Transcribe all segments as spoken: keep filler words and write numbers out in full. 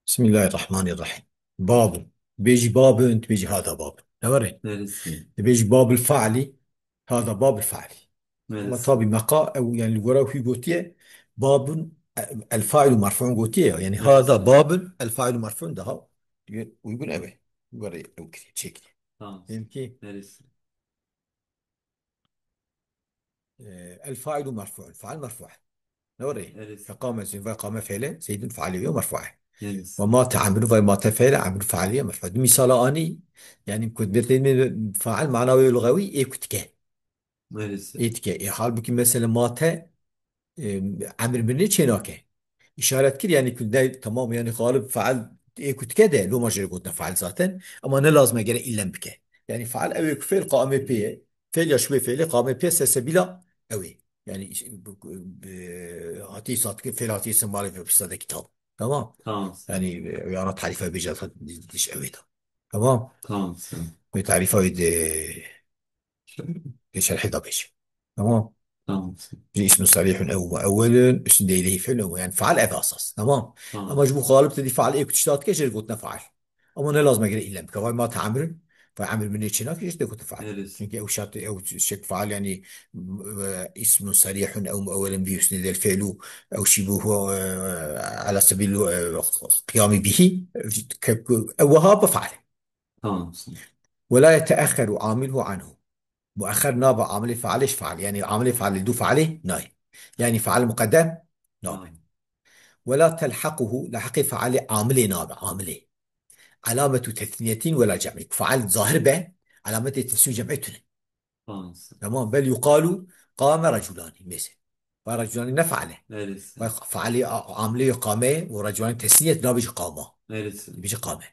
Bismillahirrahmanirrahim. Babun. Bêjî babun, tu bêjî hada babun. Ne were? Neresi? Tu bêjî babul faali, hada babul faali. Ama Neresi? Tabi meqa, ew yani li gora wî gotiye, babun el failu merfu'un gotiye ya. Yani Neresi? Hada babun el failu merfu'un daha uygun ev e. Were ew kiriye, çekiriye. Tamam. Dedim ki, Neresi? E, el failu merfu'un. Faal merfu'. Ne were? Neresi? Ke qame Zeydun ve qame fiile, Zeydun faali yo merfu'. Neresi? Ve mate Amru ve mate fiile, Amru faali yo merfu'. Di misala anî, yani ku bir teyme faal mana ve lugawi ê kutke. Neresi? Ê dike. E, halbuki mesela mate, e, emir mirinê çênake. İşaret kir yani ku ne, tamam yani galib faal ê kutke de, loma jê gotina faal zaten. Ama ne lazim e gere îlem bike. Yani faal ew ê ku fiil qame pê ye. Fiil ya şibê fiilê qame pê sesebîla ew ê. Yani iş-, bu, bu, e, hatî satke fiil hatî isim malê ve pisa de kitab. Tamam. Tamam. Yani, e, yana tarife bêje diş ew ê da. Tamam. Tamam. Ve tarife de Şerh. Ê şerhê da bêje. Tamam. Tamam. Ji ismu sarihun ew muewwelun, üstünde ileyhi fiil ew, yani faal ev asas. Tamam. Tamam. Ama ji bu galib te dî faal ê kutişta dike, jê gotina faal. Ama ne lazim e gere îlem bike. Vay mate Amrun, vay Amr min için akı işte gotina faal. Neresi? Çünkü ew şart, ew şek faal yani, e, ismun sarihun ew muewwelun bi üstünde del fiilu, ew şibuhu, e, ala sebil, e, qiyami bihi, e, ke-, ew weha bi faal. Tamam. Ve la yeteahheru amiluhu anhu. Muahher nabe amilê fealê ji fealê. Yani amilê fealê du fealê nayê. Yani feal muqeddem nabe. Tamam. Ve la telhaquhu, lahiqê fealê amilê nabe, amilê. Alametu tesniyetin ve la cem'i. Feal zahir be, alametê tesnî û cem'ê tune. Tamam. Tamam, bel yuqalu qame raculani, mesela. Ve raculani ne feale? Neresi? Ve feali a-, amilê qame û raculani tesniyet nabêje qama. Neresi? Bêje qame.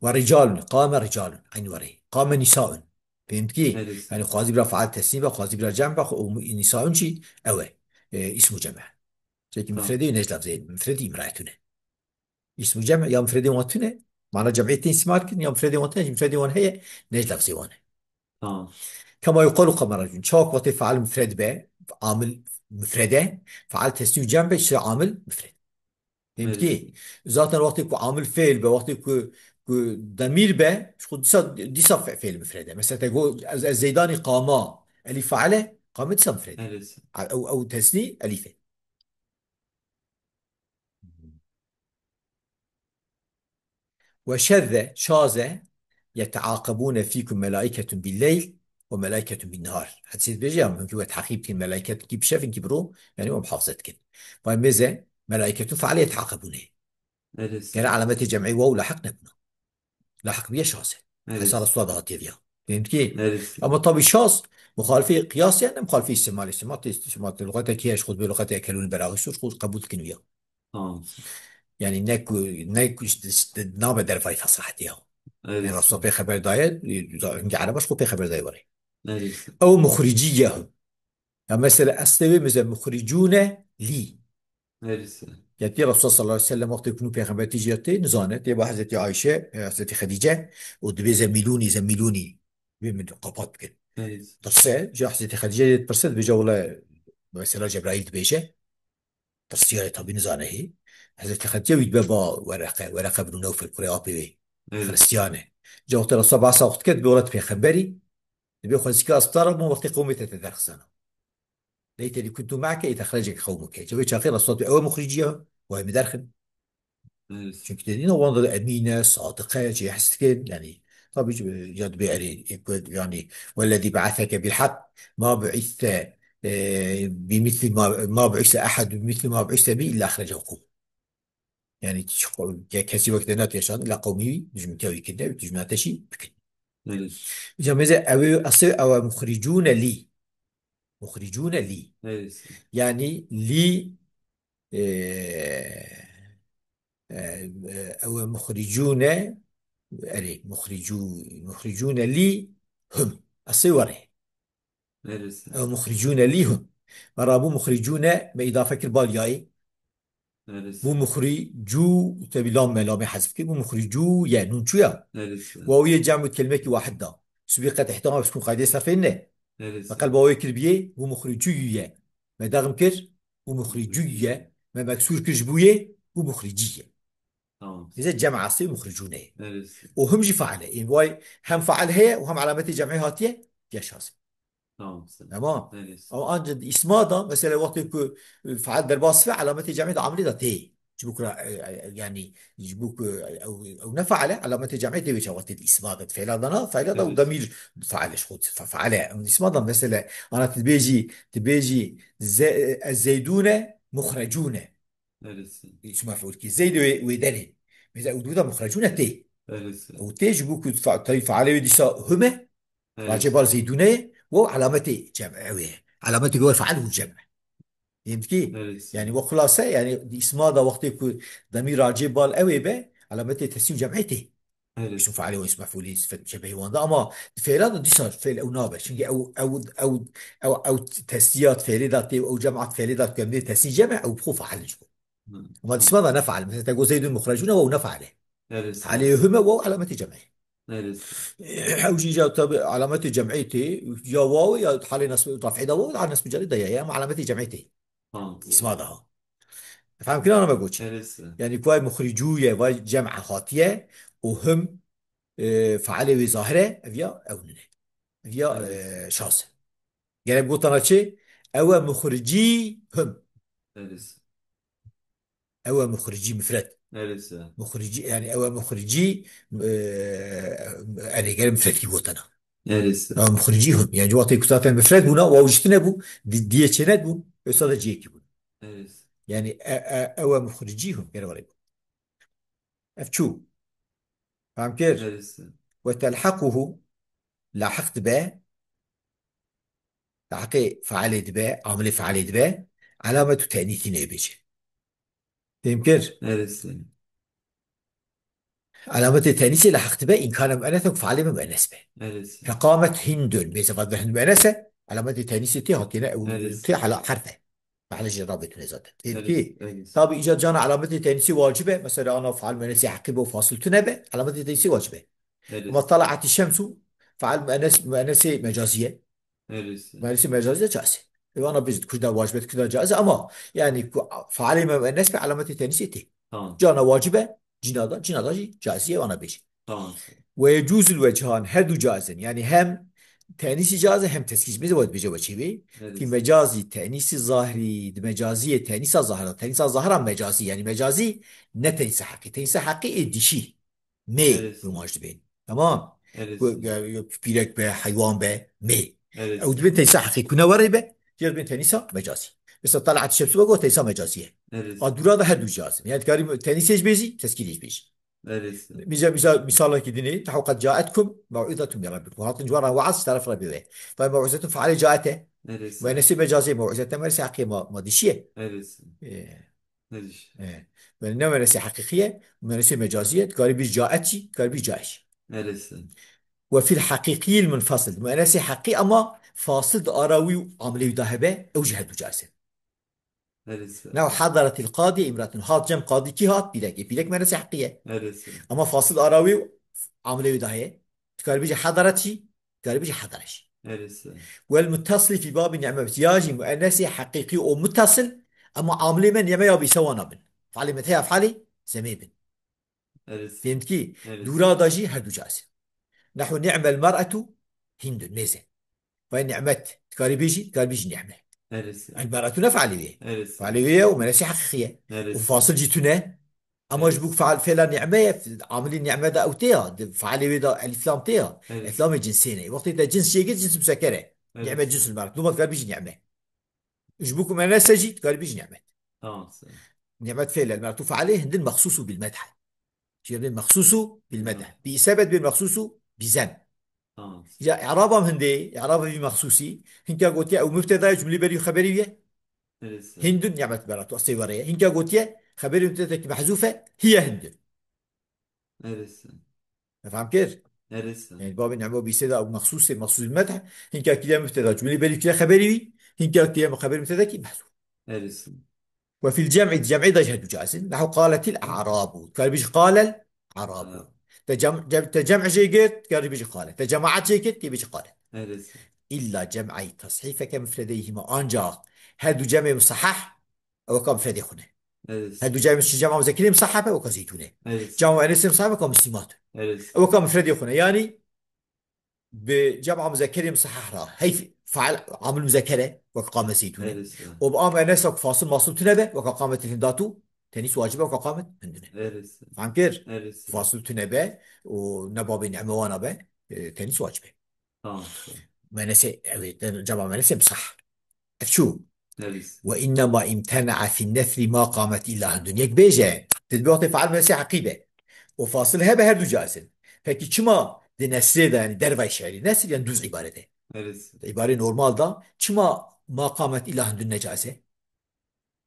Ve ricalun, qame ricalun. Aynı were. Qame nisaun. Fehmî? Neresi? Yani xwazî bira feal tesnî be, xwazî bira cem be, xwe-, û nisaun çi? Ew e. E, ismu cem e. Çekî Tamam. Mufredê ne ji lafzê, mufredî imraetune. Îsmû cem ya mufredê wan tune, mana cem'ê tên îstîmal kirin, ya mufredê wan tune, jî mufredê wan heye, ne ji lafzê wan e. Tamam. Kema yuqalu qama racûn. Çawa ku wextê feal mufred be, amil mufred e, feal tesnî û cem be, îşte amil mufred. Fehmî? Evet. Zaten wextê ku amil fiil be, wextê ku, ku demîr be, ji xwe dîsa, dîsa fe-, fiil mufred e. Mesela te got, ez, ez Zeydanî qama, elî faal e, qame dîsa mufred e. Evet. A-, ew, ew tesnî, elîf e. Ve şezze, şaze, yeteaqebûne fîkum melaîketun billeyl ve melaîketun binnehar. Hedîsê dibêje ya, hûn kî we teqîb dikin, melaîket kî bi şev in kî bi rû, yanî we muhafaza dikin. Vay mêze, melaîketun fealê yeteaqebûne. Evet. Gere alametê cem'ê waw lahiq nebûna. Lahiq bûye şaze. Evet. Hesa Resulullah da hatiye viya. Fehmî? Evet. Ama tabii şaz, muxalifê qiyas yani, muxalifê îstîmalê. Îstîmal, îstîmal, luxetê kî ye, ji xwe dibê luxetê ekelûn beraxî sur, xwe qebûl dikin viya. Tamam. Yani ne ku, ne ku işte, işte nabe dervayê fesahetiya. Evet. Yani Resulullah pêxember daye, e, hingî Ereba ji xwe pêxember daye were. Evet. Ew muxricî yehum. Ya mesela eslê wê mize muxricûne lî. Neresi? Yetî Resulullah sallallahu aleyhi ve sellem wextê ku nû pêxember tîjî tê, nizane, tê ba Hezretî Ayşe, e, Hezretî Xedîce û dibê zemîlûnî, zemîlûnî. Dibê min qapat bikin. Neresi? Tirse, ji Hezretî Xedîce dê pirse, dibêje wele mesela Cebraîl dibêje. Tirsiyarê tabî nizane hê. Hezretî Xedîce wî dibe ba Wereqe, Wereqe bin Newfel kurê apê wê. Evet. Xristiyan e. Ca wextê Resulullah behsa xwe dike, dibê wele tu pêxemberî. Dibê xwezîka ez bi te re bûm wextê qewmê te te derxisana. Leyteni kuntu me'ke id exreceke qewmuke. Cevê çaxê Resulullah ew e muxricî ye, wayê min derxin. Evet. Çünkü dediğin o anda da emîn e, sadiq e, cihaz dikin. Yani tabii ki, e, ya dibê erê, e, yani, "Vellezî be'aseke bil hak, ma bu'iste, e, bi misli ma, ma bu'iste ehad bi misli ma bu'iste bi illa exrecehu qewm." Yani, çi qo-, ke-, kesî wek te nehat yaşan, illa qewmî wî dijmin te wî kirine, dijmin te şî bikin. Evet. Îca mêze ew ê, eslê ew e muxricûne lî. Muxricûne lî. Evet. Yani lî, e, e, e, ew e muxricûne, erê, muxricû-, muxricûne lî hum. Eslê were. Neresi? Ew muxricûne lî hum. Me rabû muxricûne me îdafe kir bal yayê. Neresi? Bû muxricû, te bî lam me lamê hezf kir, bû muxricû ye, nûn çûya. Neresi? Wawiyê cem û kelimekî wahid da. Subî qet îhtîma bi sukûn qaydê serfê ne. Neresi? Me qelba wê kir biyê, bû muxricû ye. Me dexm kir, bû muxricû ye. Me meksûr kir ji bûyê, bû muxricî ye. Tamam. Bize cem asê muxricûne. Evet. O him jî faile. Ên vay hem fail heye û hem alametê cem'ê hatiye, ya şaz. Tamam. Tamam. Evet. Ama ancak ismada mesela wextê ku, e, fail derbas ve alametê cem'ê de amilê de tê. Ji bo ku, e, e, yani, ji bo ku, e, ew, ew ne faile, alametê cem'ê tê wê çawa tê ismada. Fela da na, fela da Evet. demir faile ji xwe fa-, faile. Ew ismada mesela, ana tu dibêjî, tu dibêjî, ze-, e, zeydûne, muxrecûne. Evet. Îsma mef'ûl ki. Zeyd wê, wê derê. Mesela ew dû da muxrecûne tê. Evet. Ew tê ji bo ku fa-, tayî faile wê dîsa hime, Evet. racê bal zeydûne ye, û alametê cem, ew ê. Alametê gor fail û cem. Fehmî ki? Evet. Yani, we xulase, yani, di isma da wextê ku demî racê bal ew ê be, alametê tesîm cem'ê tê. Evet. Îsim failê û îsim mef'ûlê sifet müşebbehê wan da. Ama di fêla da dîsa fêl ew nabe. Çünkü ew, ew, ew, ew, ew tesliyat fêlê da tê, ew cemaat fêlê da ku em dê tesîm cem'e, ew bi xwe fail ji bo. Hı. Ama di isma da ne fail. Mesela, te got Zeydun muxrecûn, ew ne fail e. Evet. Failê hime, waw alametê cem'ê. Evet. Ew jî ya tabi alametê cem'ê tê, ya waw ya halê nasb, raf'ê da waw, halê nasb carî da ya, ya, ama alametê cem'ê tê. Tamam. Îsma da ha. Fehmkirana me goç. Evet. Yani ku vay muxricû ye, vay cem hatiye, û him, e, failê wê zahir e, ev ya ew nine. Ev ya, Evet. e, şaz. Gerek gotana çi? Ew e muxricî him. Evet. Ew e muxricî mifred. Evet. Muxricî, yani ew e muxricî, e, erê gere mifredkî gotana. Evet. Ew e muxricî him. Yani wextê ku zaten mifred bûna, waw jî tune bû, di-, diyê çê nedibûn, wisa da ciyekî bûn. Evet. Yani e, e, ew e muxricî him, gere were bû. Ev çû. Fehmkir? Evet. Ve telhaquhu, lahiq dibe, lahiqê failê dibe, amilê failê dibe, alametu tenîsî nêbêje. Fehmkir? Evet. Alametê tenîsê lahiq dibe, înkane muennes e ku failê me muennes be. Evet. Feqamet Hindun, bê sefa dibe Hind muennes e, alametê tenîsê tê hatine ew Evet. tê hala herf e. Failê jî rabê tune zaten. Fehmkir? Evet. Tabi îca cana alametê tenîsê wacib e. Mesela ana fail muennesê heqî be û fasil tune be, alametê tenîsê wacib e. Evet. Ama talaati şemsu, fail muennes, muennesê mecaziye. Evet. Muennesê mecaziye caiz e. Ewana biz kurda wacib e, kurda caiz e ama yani ku failê me muennes be alametê tenîsê tê. Tamam. Cana wacib e, cina da, cina da jî caiz e, ewana bêjî. Tamam. Ve yecuzul vecihan, her du caiz in. Yani hem tenîsî caiz e, hem teskî jî. Mêze wet bêje weçî wê. Evet. Ki mecazi, tenîsî zahirî, di mecaziyê, tenîsa zahira, tenîsa zahira mecazî. Yani mecazî ne tenîsa heqî. Tenîsa heqî ê dişî. Mê Evet. bi maç dibên. Tamam. Evet. Ku, ya, ya, pîrek be, heywan be, mê. Evet. Ew dibên tenîsa heqî. Ku ne werê be, ya dibên tenîsa mecazî. Mesela talaat şemsu be got tenîsa mecazî ye. Evet. A dûra da her du caiz in. Yani dikarî tenîsê jî bêjî, teskîrê jî bêjî. Evet. Mîza, mîza, misalekî dinê, tehu qed caetkum mew'izetun min rabbikum. Hatin ji we re weaz ji teref Rebbê we. Ve mew'izetun failê caete. Evet. Muennesê mecazê mew'izete, muennesê heqî ma, ma dişiye. Evet. Ee, Ne diş? ee. Yani ne muennesê heqîqiye, muennesê mecaziye, dikarî bir caet jî, dikarî bir caet jî. Evet. Ve fil heqîqiyil munfasil. Muennesê heqî ama fasil di ara wî û amilê wî de hebe, ew jî her du caiz e. Her ikisi. New hadaretil qadî imratun. Hat cem qadî kî hat? Pîrek. Ê pîrek muennesê heqî ye. Her ikisi. Ama fasil ara wî û amilê wî de heye. Dikarî bêjî hadaret jî, dikarî bêjî hadare jî. Her ikisi. Wel muttasil fî babî ni'me. Ya jî muennesê heqîqî û muttasil, ama amilê me ni'me ya bîse wana bin. Fe'lê me te ya fe'lê zemê bin. Her ikisi. Fehmî ki? Her ikisi. Dûra da jî her du caiz. Nehu ni'mel mer'etu hindun. Mêze. Vay ni'met. Dikarî bêjî, dikarî bêjî ni'me. Her ikisi. El mer'etu ne fe'lê wê ye? Her ikisi. Fe'lê wê ye û muennesê heqîqî ye. Her ikisi. Û fasil jî tune. Ama ji bo fe'l, fêla ni'me ye, amilî ni'me de ew tê ya, di fe'lê wê de elif lam tê ya. Evet. Elif lamê cinsê ne. Wextê te cins jê girt, cins muzekker e. Evet. Ni'me cinsul mer'et. Dûma dikarî bêjî ni'me. Ji bo ku muennes e jî, dikarî bêjî ni'met. Tamam, sen. Ni'met fêl e, mer'etu fe'lê hindin mexsusu bil medh. Jê bên mexsusu bil medh. Tamam. Bi isebet bên mexsusu bi zem. Tamam. Ya i'rabam hindê, i'raba vî mexsusî, hinka gotiye ew mübteda ye, cumlê berî xeberî ye. Evet. Hindun ni'met mer'etu, asê were ye. Hinka gotiye, xeberî mübtedekî mehzûf e, hiye hindun. Evet. Efendim kir? Evet. Yani babê ni'me bîse de ew mexsusê, mexsus bil medh. Hinka kiriye mübteda, cumlê berî kiriye xeberî wî. Hinka kiriye xeberî mübtedekî mehzûf. Evet. Ve fil cem'i, cem'ê de jî her du caiz in. Nehu qaletil a'rabu. Dikarî bêjî qalel a'rabu. Ha. Te cem, cem, te cem jê girt, dikarî bêjî qale. Te cemaat jê girt, tê bêjî qale. Evet. İlla cem'ay tashifeke mufredeyhima. Ancak her du cem'ê musahhah, ew ka mufredê xwe ne. Her du cem-, cema muzekerê musahhaf e, weka zeytûn e. Cema muennesê musahhaf e, weka muslimat. Ew weka mufredê xwe ne. Yanî bi cema muzekerê musahhaf re hey fail amil muzeker e, weka qamet zeytûn e. Û bi a muennesa ku fasil masil tune be, weka qamet hindatu, tenîs wacib e, weka qamet hindun e. Fam kir? Fasil tune be û ne babê nemewana be, e, tenîs wacib e. Tamam. Menese, evet, cema menese musahhaf. Ev çû. Ve innema imtena'a fin nesri ma qamet illa hindun. Yek bêje, di bi wextê fail menese heqî be. O fasil hebe her du caiz in. Peki çima di nesrê de, yani dervay şi'rî, nesr yani düz ibarede. İbare normal da, çima ma qamet illa hindun ne caiz e?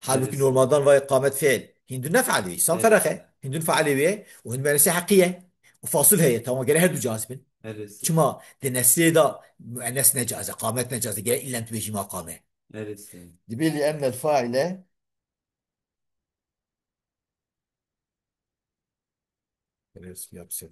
Halbuki normaldan vay qamet fiil. Hindun ne fail wî. San feraq e. Hindun failê wî ye. O hindun menese heqî ye. O fasil heye. Tamam, gere her du caiz bin. Çima di nesrê de muennes ne caiz e, qamet ne caiz e. Gere illen tu bêjî ma qame. Dibê li ennel faile. Enes yapsın.